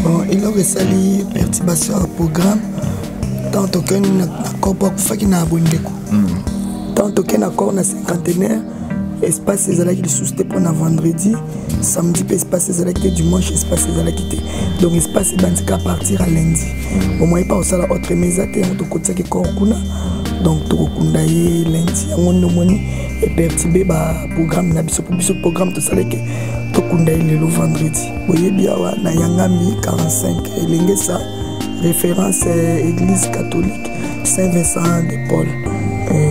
Bon, eloko esali perturbation ya programme, tant tokei na corps po akufaki na bondeko, tant tokei na corps na cinquantenaire, espace ezalaki lisusu te mpona vendredi. Samedi mpe espace ezalaki te, dimanche espace ezalaki te. Donc espace ebandika à partir ya lundi. Omoye pa kosala autre meza te, yango tokotisaki corps kuna. Donc tokokunda ye lundi. Yango nde omoni eperturbe baprogramme na biso, po biso programme tosalaki tokunda ye lelo vendredi. Boyebi awa na Yangambi 45, Elengesa, référence église catholique Saint Vincent de Paul,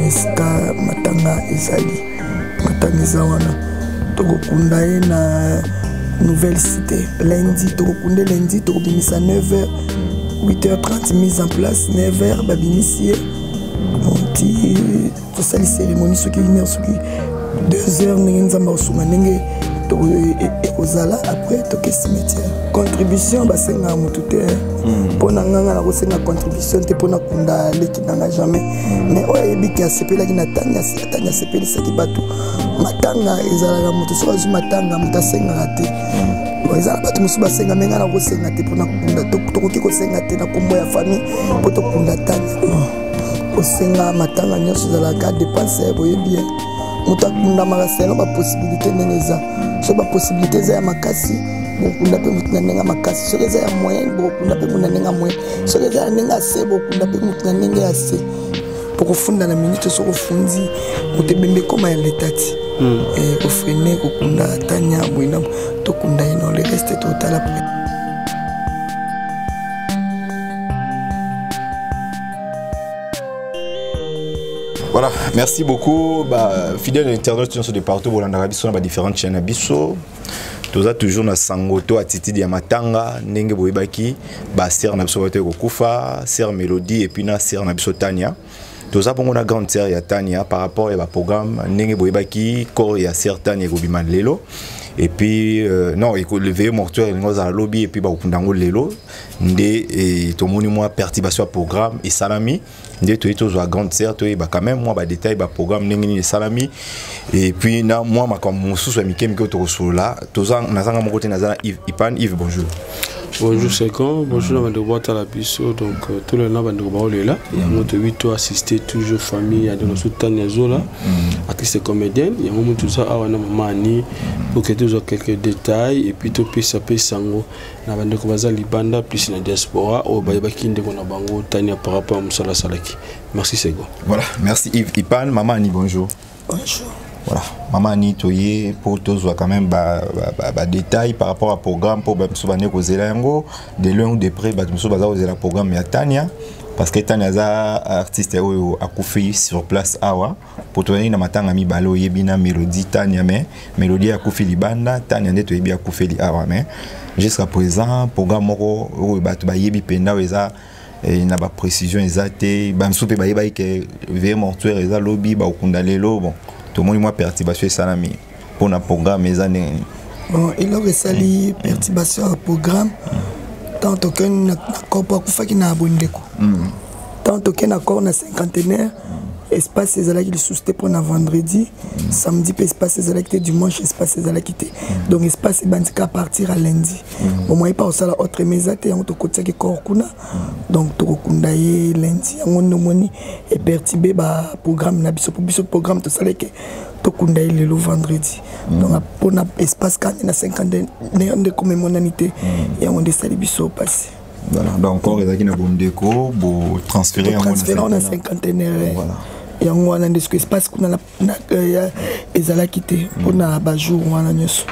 esika matanga ezali. Matanga eza wana, tokokunda ye na Nouvelle Cité lundi. Tokokunda lundi, tokobimisa 9h, 8h30 mise en place, 9h babimisi ye. Ti tosali cérémonie, soki 1 heure, soki 2 heures, ndenge Nzambe akosunga, ndenge ekozala. Après toke cimetière. Contribution basengaka motu te. Mpo na nganga nakosenga contribution te mpo nakunda leki nanga, jamais. Mais oyo ayebi ke asepelaki na Tania, Tania asepelisaki bato. Matanga ezalaka, moto soki azwi matanga, moto asengaka te. Bon, eza na bato mosusu basenga, me ngai nakosenga te mpona kokunda. Tokoki kosenga te na nkombo ya famille mpo tokunda Tania. Kosenga matanga nyonso ezalaka dépense. Boyebi ye, moto akundamaka selon bapossibilité ndenge eza. Soki bapossibilité eza ya makasi, bokunda mpe motu na ndenge ya makasi. Soki eza ya moyen, bokunda mpe motu na ndenge ya moyen. Soki eza ya ndenge ya se, bokunda mpe motu na ndenge ya se. Po kofunda na minute, soki ofundi moto, ebembe ekóma ya leta ti kofrene kokunda Tania boye na tokunda ye. No, le reste totala après. Voilà, merci beaucoup. Bah, fidèle internaute nyonso de partout, bolandaka biso na ba différentes chaînes na biso. Toza toujours na sango to attitude ya matanga. Ndenge boyebaki, ba sœur na biso bato kokufa, sœur Mélodie et puis na sœur na biso Tania. Toza bongo na grande sœur ya Tania par rapport ya ba programme. Ndenge boyebaki, corps ya sœur Tania ekobima lelo. Et puis non, le veillée mortuaire elingi ozala lobi et puis bakokunda yango lelo. Nde tomoni mwa perturbation ya programme esalami. Nde toyi tozwa grande sœur, toyeba quand même mwa badétail, baprogramme ndenge nini esalami, et puis na mwa makambo mosusu ya mike mike oyo tokosolola. Toza, nazanga moko te, naza na Yves Ipan. Yves, bonjour. Bonjour Sekon, bonjour na bandeko batala biso. Donc tout le na bandeko baolela yango, toyebi to assister toujours famille ya Donoso Tania Zola, artiste comédienne. Yango moto toza awa na mama Ani pour que tozwa quelques détails et puis topesa pesa yango na bandeko baza libanda, plus na diaspora, oyo bayebaki ndeko na bango Tania par rapport ya mosala asalaki. Merci Sego. Voilà, merci Yves Ipan. Mama Ani, bonjour. Bonjour. Voilà, mama Ani, toye pour tozwa quand même ba détail par rapport à programme, pour bato bande kozela yango de loin ou de près. Bato mosusu baza kozela programme ya Tania, parce que Tania aza artiste oyo akufi sur place awa. Po tozali na matanga mibale, oyebi, na Mélodie, Tania. Mais Mélodie akufi libanda, Tania nde toyebi akufeli awa. Mais jusqu'à présent programme moko oyo bato bayebi mpenza, oyo eza na baprécision eza te. Bamosusu mpe bayebaki ke veillée mortuaire eza lobi, bakokunda lelo. Bon, tomoni mwa perturbation esalami mpona programme, eza ndenge nini? Bon, eloko esali perturbation ya programme, tant tokei na corps po akufaki na bondeko, tant tokei na corps na cinquantenaire, espace ezalaki lisusu te mpona vendredi. Samedi mpe espace ezalaki te, dimanche espace ezalaki te. Donc espace ebandika à partir ya lundi. Omoye pa kosala autre meza te, yango tokotisaki corps kuna. Donc tokokunda ye lundi. Yango nde omoni eperturbe baprogramme na biso, po biso programme tosalaki tokunda ye lelo vendredi. Donc mpona espace kani na 50 nde koma emonani te, yango nde esali biso mpasi. Voilà, donc encore ezalaki na bondeko, botransféré yango na cinquantenaire. Yango wana nde soki espace kuna ezalaki te mpona bajour wana nyonso.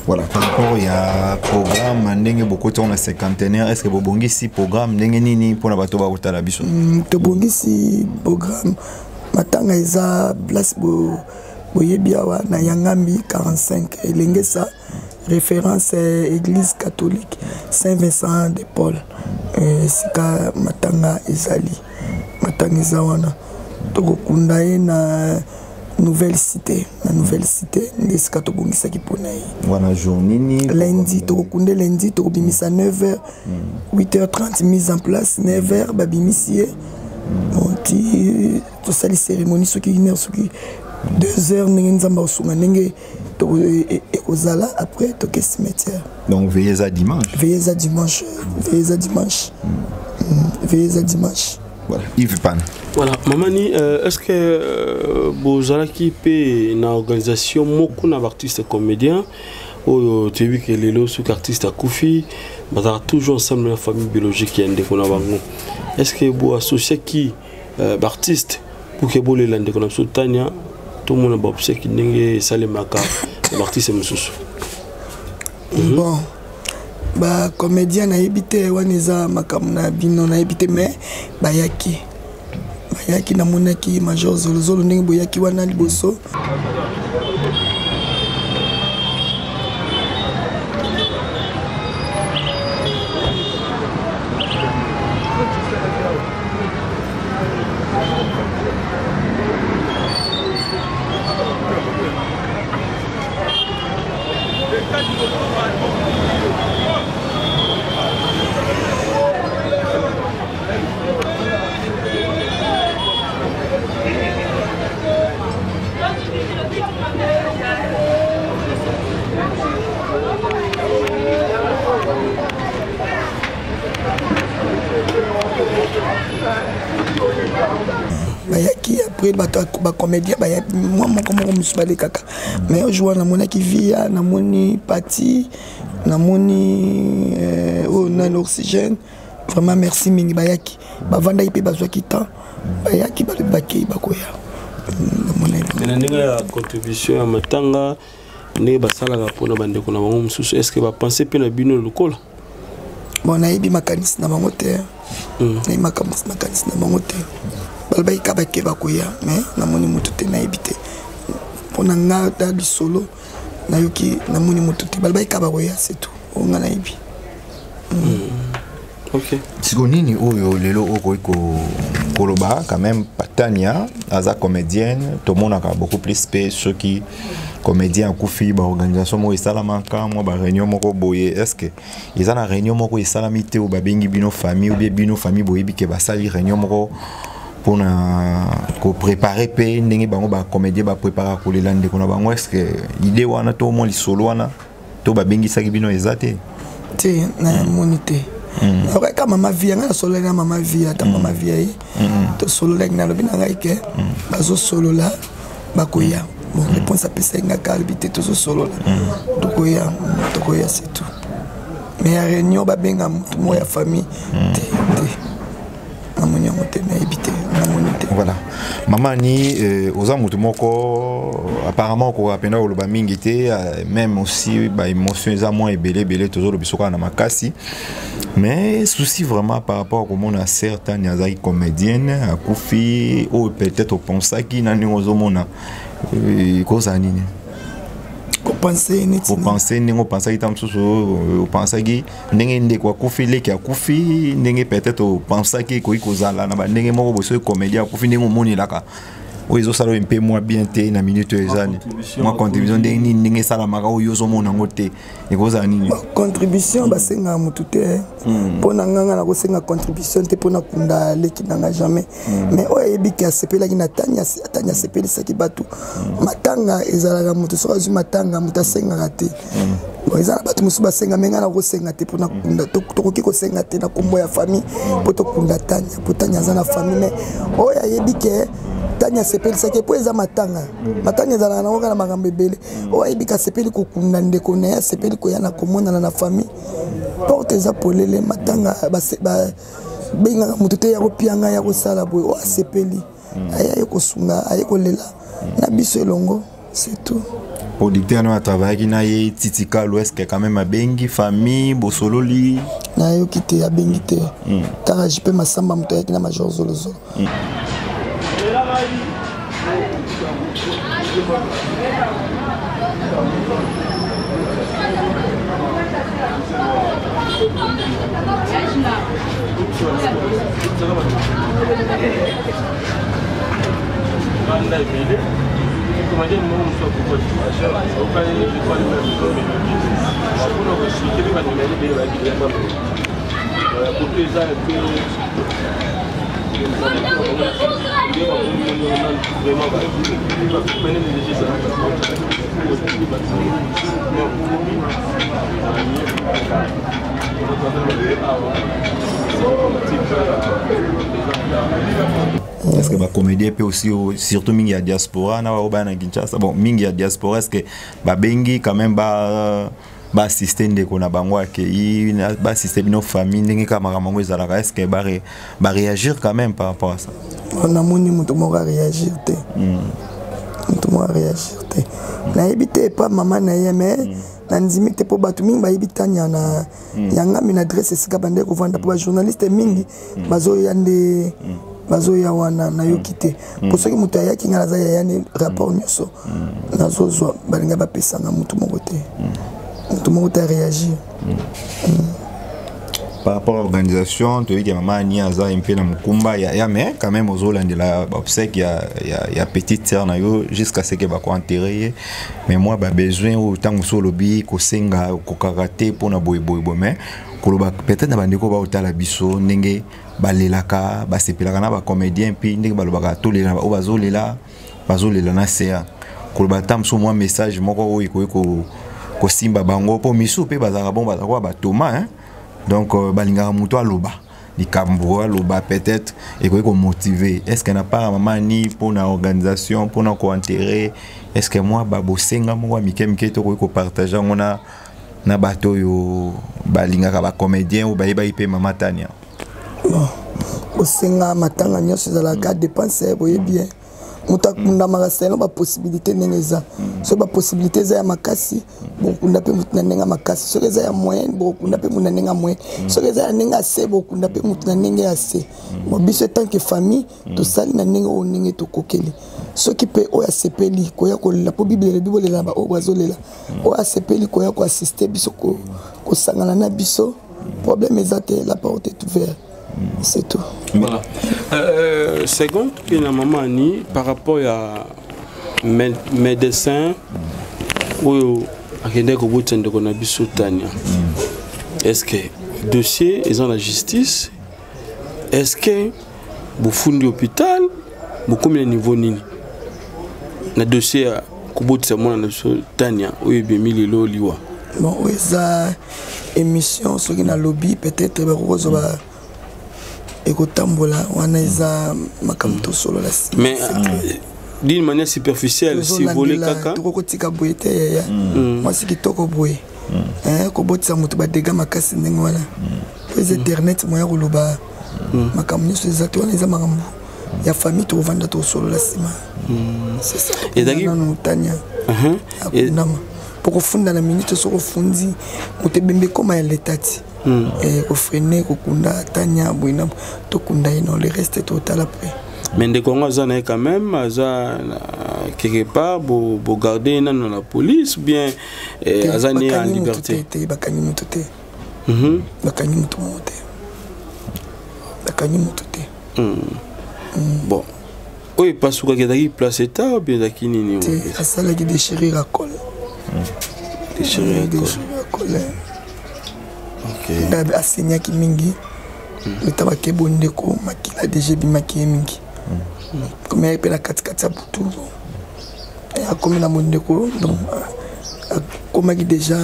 Voilà, par rapport ya programme, ndenge bokoti yango na cinquantenaire, est ce que bobongisi programme ndenge nini mpona bato bakotala biso? Tobongisi programme. Matanga eza place boyebi awa na Yangambi 45, Elengesa, référence église catholique Saint Vincent de Paul, esika matanga ezali. Matanga eza wana, tokokunda ye na Nouvelle Cité. Na Nouvelle Cité nde esika tobongisaki mpona ye. Wana jour nini? Lundi. Tokokunda lundi, tokobimisa 9h, 8h30 mise en place, 9h babimisi ye. Ti tosali cérémonie, soki 1 heure, soki 2 heures, ndenge Nzambe akosunga, ndenge Ekozala après toke cimetière. Donc veillée eza dimanche. Veillée eza dimanche, veillée eza dimanche. Veillée eza dimanche. Voilà, Yves Pan. Voilà, Mamani, est-ce que bozalaki pe na organisation moko na artiste comédien oyo toyebi ke lelo soki artiste akufi bazalaka toujours ensemble na famille biologique ya ndeko na bango? Est-ce que bo associaki baartiste pour ke bolela ndeko na biso Tania, tomona baobsèque ndenge esalemaka na baartiste mosusu? Bon, bacomédien nayebi te, wana eza makambo na bino, nayebi te. Mais bayaki, bayaki, namonaki major Zolozolo ndenge boyaki wana liboso. Bayaki après bato bacomédien, bayaki mwa moko moko, mosusu balekaka. Mais oyo wana namonaki Via, namoni Pati, namoni oyo nani, Oxygène. Vraiment merci mingi, bayaki, bavandaki mpe bazwaki temps, bayaki, balobi bakei, bakoya. Namoni na ndenge ya contribution ya matanga, ndenge basalaka mpona bandeko na bango mosusu, est ce que bapense mpe na bino lokola? Bon, nayebi makanisi na bango te. Nayebi makanisi na bango te. Balobaki ka bake, bakoya, mais namoni motu te, nayebi te. Mpo na nga ta lisolo nayoki, namoni motu te. Balobaki ka bakoya, c'est tout oyo nga nayebi. Ok. Siko nini oyo lelo okoki koloba? Quand même Tania aza comédienne, tomonaka beaucoup plus mpe soki comédien akufi, baorganisation moko esalamaka, mwa baréunion moko boye. Est ce que eza na réunion moko esalami te oyo babengi bino famille, ou bien bino famille boyebi ke basali réunion moko mpona koprépare mpe ndenge bango bacomédien baprépara kolela ndeko na bango? Est ce que idée wana to mwa lisolo wana to babengisaki bino eza te? Te, namoni te. Nakokaka mama Via, ngai nasololaki na mama Via. Ata mama Via ye tosololaki, nalobi na ngai ke bazosolola, bakoya. Bon, réponse apesaki nga kaka, alobi te, tozosolola, tokoya, tokoya, c'est tout. Mais ya réunion babenga motu moko ya famille te, te, namoni yango te, nayebi te, namoni te. Voilà, mama ni oza motu moko apparemment okoka mpenza koloba mingi te, même aussi baémotion eza mwa ebele ebele, tozoloba biso kaka na makasi. Mais souci vraiment par rapport à komona sœur Tania azalaki comédienne, akufi, oyo peut-être opensaki na ndenge ozomona, ekozala nini? Kopense neti? Opense ndenge opensaki, ta mosusu opensaki ndenge ndeko akufi, leki akufi, ndenge peut-être opensaki ekoki kozala na bandenge moko boye soki comédien akufi, ndenge omonelaka oyo ezosala oyo mpe mwa bien te na minute oyo, eza mwa contribution ndenge nini, ndenge esalamaka oyo ozomona yango te, ekozala nini? Contribution basengaka motu te. Mpo na nganga nakosenga contribution te mpo na kunda leki na nga, jamais. Mais oyo ayebiki asepelaki na Tani, Tani asepelisaki bato. Matanga ezalaka moto soki azwi matanga, moto asengaka te. Bon, eza na bato mosusu basenga, me ngai nakosenga te mpona kunda. Tokoki kosenga te na nkombo ya famille mpo tokunda Tania, mpo Tania aza na famille. Mais oyo ayebi ke Tania asepelisaki, mpo eza matanga, matanga ezalaka nango kaka na makambo ebele, oyo ayebi ke asepeli kokunda ndeko na ye, asepeli koya na komonana na famille, porte eza polele. Matanga bengaka moto te ya kopianga, ya kosala boye. Oyo asepeli aye, aye kosunga, aye kolela na biso elongo, c'est tout. Producteur no atravaillaki na ye, Titi Kalu, est ce que quand même abengi famille, bosololi? Nayoki te, abengi te. Kaka JP Masamba moto ayaki na major Zolozolo. Banda ebele comédien moko mosusu akokani mpona koexplike mpe bato ebele ebele bayaki yamba koto eza mpe vraiment. Est-ce que bacomédien mpe aussi, surtout mingi ya diaspora na baoyo baya na Kinshasa, bon, mingi ya diaspora, est ce que babengi quand même ba baassiste ndeko na bango akei, baassiste bino famille, ndenge kaka makambo yango ezalaka? Est ce que baréagir quand même par rapport à ça? Namoni moto moko aréagir te, moto moko aréagir te. Nayebi te epa mama na ye, mais nandimi te, mpo bato mingi bayebi Tania na yangami na adresse esika bandeki kovanda, mpo bajournaliste mingi bazoya nde bazoya wana. Nayoki te, mpo soki moto ayaki, ngai naza yaya ne rapport nyonso nazozwa, balinga bapesanga. Moto moko te, moto moko te aréagir. Par rapport à l'organisation, toyebi ke mama Ani aza mpe na mokumba ya, mais quand même ozolandela baobsèque ya petite sœur na yo jusqu'à ce ke bakoenterre ye. Mais moi, babesoin oyo ntango mosusu olobi kosenga kokaka te mpona boyeboyeboye, mais koloba peut-être na bandeko baotala biso, ndenge balelaka, basepelaka na bacomédien, mpe ndenge balobaka tolela, oyo bazolela, bazolela na ca, koloba ata mosusu mwa message moko oyo ekoki kosimba bango, mpo misu mpe bazalaka bon, bazalaka batoma, hein? Donc balingaka moto aloba likambo, aloba peut-être ekoki komotive. Est ce que na part ya mama Ani, mpona organisation, mpona koenterre, est ce que mwa babosenga moko ya mike mike tokoki kopartage yango na bato oyo balingaka bacomédien, oyo bayebaki mpe mama Tania? Bon, bosenga matanga nyonso ezalaka dépense. Boyebi ye, moto akundamaka selon bapossibilité ndenge eza. Soki bapossibilité eza ya makasi, bokunda mpe motu na ndenge ya makasi. Soki eza ya moyenne, bokunda mpe motu na ndenge ya moyenne. Soki eza ya ndenge ya se, bokunda mpe motu na ndenge ya se. Bon, biso tant que famille tosali na ndenge oyo ndenge tokokeli. Soki mpe oyo asepeli koya kolela, mpo Bible elobi bolela na baoyo bazolela, oyo asepeli koya koassiste biso, kosangana na biso, problème eza te, la porte est ouverte, c'est tout. Voilà. Second, qui la maman Annie, par rapport à médecin oyo akendaki kobotisa ndeko na biso Tania, est ce que dossier eza na justice? Est ce que bofundi hôpital? Bokomi na niveau nini na dossier ya kobotisa mwana na biso Tania oyo ebemi lelo liwa? Bon, oyo eza émission, soki nalobi peut-être bakokozwa ekotambola. Wana eza makambo tosolola. Mais d'une manière superficielle, si vous voulez kaka. Tokokotika boye te, yaya. Mwasi kitoko boye, kobotisa moto badega makasi ndenge wana, po eza internet, moya koloba makambo nyonso eza te. Wana eza makambo ya famille, tokovanda tosolola nsima. C'est ça. Nanu Tania akundama, po kofunda na minute, soki ofundi moto, ebembe ekóma ya leta ti kofreiner kokunda Tania boye na tokunda ye. Non, le reste totala pe. Mais ndeko yango aza na ye quand même, aza quelque part, bogarde ye nano na police, bien aza ne en liberté? Te, bakangi moto te, bakangi moto moko te, bakangi moto te. Bon, oyo epasukaki ezalaki placenta ou bien ezalaki nini? Te, asalaki déchirure ya col. Déchirure ya col. Déchirure ya col. Asaignaki mingi leta bakebo ndeko, makila deja ebimaki ye mingi. Komi aye mpe na katikati ya butu, akomi na mondeko, donc akomaki déjà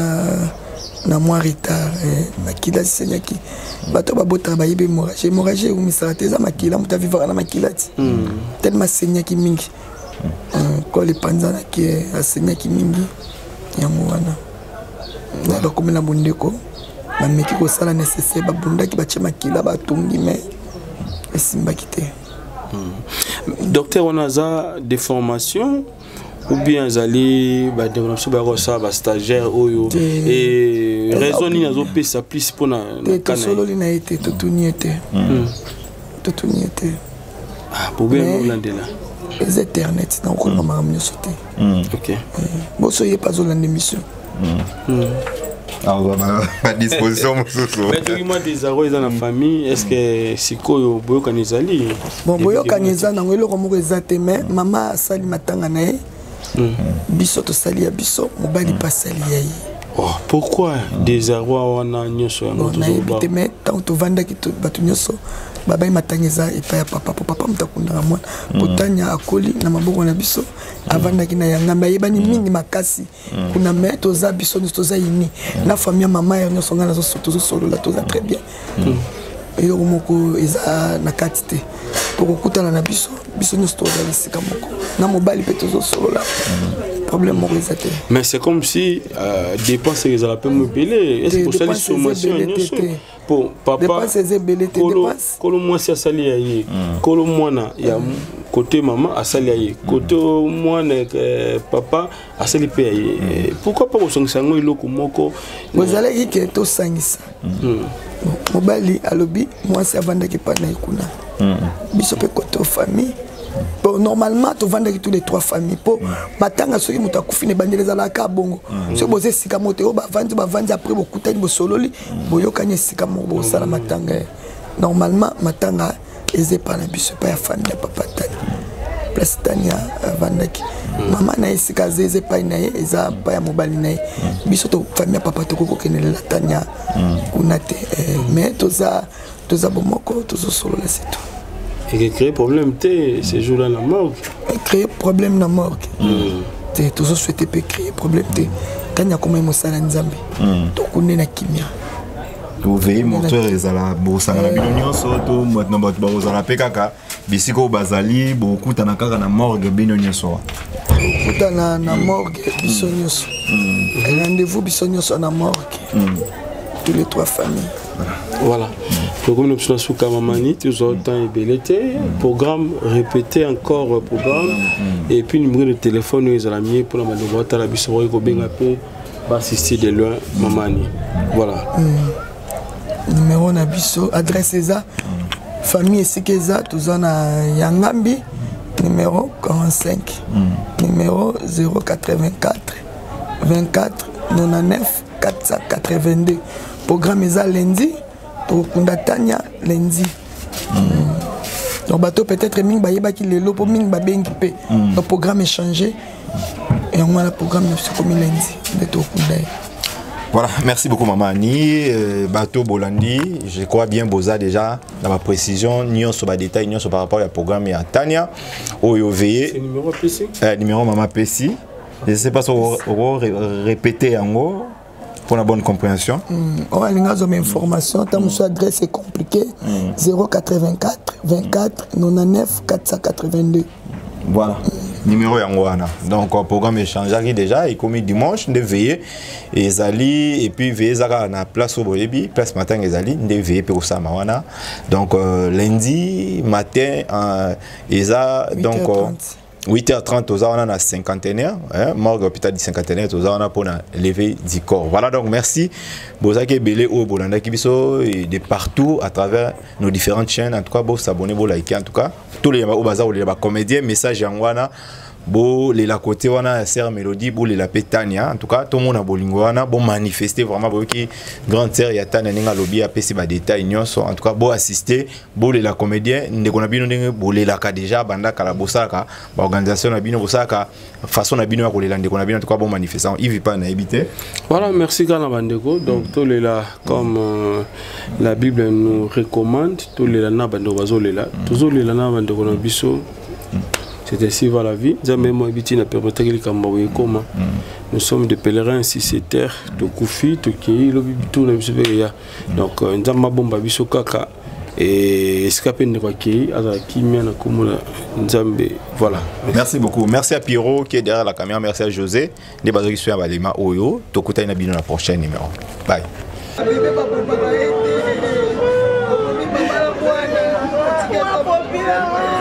na mwa retard. Makila asaignaki, bato babotaka bayebi hémorragie. Hémorragie ewumisaka te, eza makila, moto avivaka na makila ti tellement asaignaki mingi, col epanzanaki, asaignaki mingi. Yango wana bakomi na bondeko, bameki kosala nécessaire, babundaki, batie makila, batongi, mais esimbaki te. Docteur wana aza de formation ou bien azali bandeko na biso baya kosala bastagiaire oyo? E raison nini azopesa plus mpona? Te, tosololi na ye te, totuni ye te, totuni ye te. Bobe olandela. Eza internet, nakokoloba makambo nyonso te. Boso ye mpe azolanda émission. Badisposition mosusu. Mais soki mwa désarroi eza na famille, est ce que sikoyo boyokani ezali? Bon, boyokani eza nango, eloko moko eza te. Mais mama asali matanga na ye, biso tosali ya biso, mobali mpe asali ya ye. Oh, pourquoi désarroi wana nyonso yango? Nayebi te, mais Ntango tovandaki, bato nyonso babai, matanga eza epai ya papa, po papa moto akundaka mwana, po Tania akoli na maboko na biso, avandaki na yanga, me ayebani mingi makasi kuna. Me toza biso nyonso, toza ini na famille ya mama ya nyonso. Ngai tozosolola, toza très bien. Eloko moko eza na kati te. Tokokutana na biso, biso nyonso tozala esika moko na mobali mpe tozosolola, problème moko eza te. Mais c'est comme si dépense ezala mpe mo ebele. Est ce que bosali sommation ya nyonso po papa? Dépense eza ebele te. Dépense Kolo mwasi asali ya ye, kolo mwana ya côté mama asali ya ye, côté mwana papa asali mpe ya ye. Pourquoi pas kosangisa yango eloko moko? Bozalaki ke tosangisa. Bon, mobali alobi mwasi avandaki epai na ye kuna, biso mpe côté famille. Bon, normalement tovandaki tous les trois familles, mpo matanga, soki moto akufi na ebandeli, ezalaka bongo. Soki boza esika moko te, oyo bavandi, bavandi, après bokutani, bosololi, boyokani esika moko, bosala matanga. Ye normalement matanga eza epai na biso, epai ya famille ya papa Tani, place Tania avandaki. Mama na ye esika aza, eza epai na ye, eza epai ya mobali na ye. Biso to famille ya papa tokoki kokendelela Tania kuna te. Mais toza bomoko, tozosolola, c'est tout. Ekecréer problème te ce jour là na morgue? Créer problème na morgue te. Tozosouhaite mpe créer problème te. Tania akomai mosala Nzambe, tokunde na kimia. Veillée mortuaire ezala, bosangana bino nyonso to na bato bakozala mpe kaka bisika oyo bazali, bokutana kaka na morgue bino nyonso wa? Tokutana na morgue biso nyonso. Rendez-vous biso nyonso na morgue, tous les trois familles. Voilà, tokomi na biso na suka. Mamani, tozwa temps ebele te. Programme, répéter encore programme et puis numéro de téléphone oyo ezala mie mpona bandeko batala biso, bakoki kobenga mpe baassister de loin. Mamani, voilà. Numéro na biso, adresse eza famille esika eza, toza na Yangambi, numéro 45, numéro 084 24 99 482. Programme eza lundi, tokokunda Tania lundi. Donc bato peut-être mingi bayebaki lelo, mpo mingi babengi mpe. Donc programme échangé, yango wana programme na biso ekomi lundi nde tokokunda ye. Voilà, merci beaucoup Maman Annie. Bateau Bolandi, je crois bien boza déjà dans ma précision, nyonso ba détail nyonso par rapport au programme ya Tania oyo veillée. C'est numéro PC. Numéro Maman PC. Je ne sais pas si on répéter en gros pour la bonne compréhension. Oyo alingi azwa information, ta mosusu adresse est compliqué, 084 24 99 482. Voilà. Numéro yango wana. Donc programme échangeaki déjà ekomi dimanche nde veillée ezali, et puis veillée ezaka na place oyo boyebi, place matanga ezali, nde veillée mpe kosalama wana. Donc lundi matin eza donc 8h30, toza wana na Cinquantenaire, hein, morgue hôpital du Cinquantenaire, toza wana mpona levée du corps. Voilà, donc merci, bozaki ebele oyo bolandaki biso de partout à travers nos différentes chaînes. En tout cas, bosabonner, boliker. En tout cas, tous les oyo baza kolela bacomédien, message yango wana: bolela côté wana ya sœur Mélodie, bolela mpe Tania. En tout cas, tomona bolingo wana, bomanifester vraiment. Boyoki grande sœur ya Tania ndenge alobi, apesi badétail nyonso. En tout cas, boassister, bolela comédien ndeko na bino ndenge bolelaka déjà banda kala, bosalaka baorganisation na bino, bosalaka façon na bino ya kolela ndeko na bino. En tout cas, bomanifester. Ivi pa nayebi te. Voilà, merci kaka na bandeko. Donc tolela comme la Bible nous recommande, tolela na bandeko bazolela, tozolela na bandeko na biso. C'est ainsi va la vie. Nzambe mo ebiti na permettaki likambo boye ekoma. Nous sommes des pèlerins sur cette terre. Tokufi, tokei, lobi tour na biso mpe eya. Donc Nzambe abomba biso kaka esika mpe ndeko akei, azala kimia na kombo na Nzambe. Voilà. Merci beaucoup. Merci à Pierrot qui est derrière la caméra. Merci à José. Nde bazwaki so ya balema oyo. Tokutani na bino na prochain numéro. Bye. Bebe babomaka ye te, okomi mama na mwana.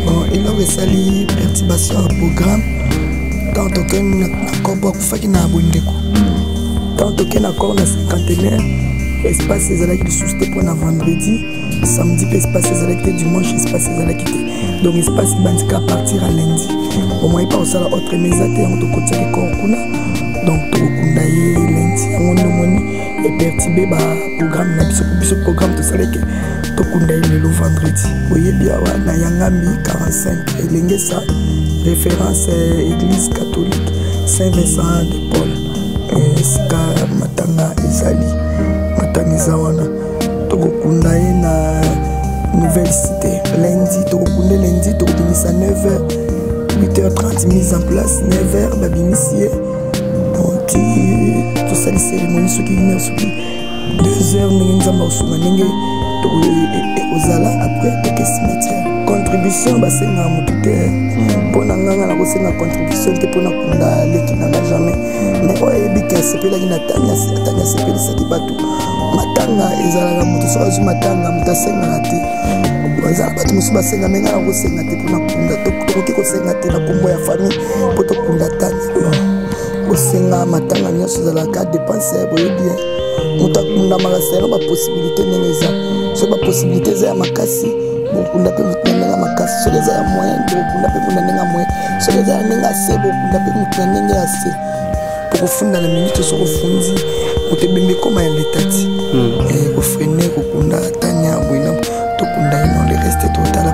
Bon, eloko esali perturbation ya programme, ntango tokei na corps, akufaki na bondeko. Ntango tokei na corps na cinquantenaire, espace ezalaki lisusu te mpona vendredi. Samedi mpe espace ezalaki te, dimanche espace ezalaki te. Donc espace ebandika à partir ya lundi. Omoi pa kosala autre meza te, yango tokotiaki corps kuna. Donc tokokunda ye lundi. Yango nde omoni eperturbe baprogramme na biso. Biso programme tosalaki, tokunda ye lelo vendredi. Oyebi, awa na Yangambi 45, Elengesa, référence église catholique Saint Vincent de Paul, esika matanga ezali. Matanga eza wana. Tokokunda ye na Nouvelle Cité lundi. Tokokunda lundi, tokobimisa 9h, 8h30 mise en place, 9h babimisi ye. Ti tosali cérémonie, soki 1h, soki 2h, ndenge Nzambe akosunga, ndenge ekozala. Après toke cimetière. Contribution basengaka motu te. Mpo na nganga, na kosenga contribution te mpona kunda leki na nga, jamais. Mais oyo ayebi ke asepelaki na tani, atani asepelisaki bato. Matanga ezalaka, moto soki azwi matanga, moto asengaka te. Ezala bato mosusu basenga, me nga na kosenga te mpona kunda. Tokoki kosenga te na nkombo ya famille mpo tokunda tani. Kosenga matanga nyonso ezalaka dépense. Boyebi, moto akundamaka selon bapossibilité ndenge eza. Soki bapossibilité eza ya makasi, bokunda mpe motu na ndenge ya makasi. Soki eza ya moyen, bokunda mpe motu na ndenge ya moyen. Soki eza ya ndenge ya se, bokunda mpe motu na ndenge ya se. Po kofunda na minute, soki ofundi moto, ebembe ekóma ya leta ti kofreiner kokunda. Tania boye, tokunda ye, non, le reste totala.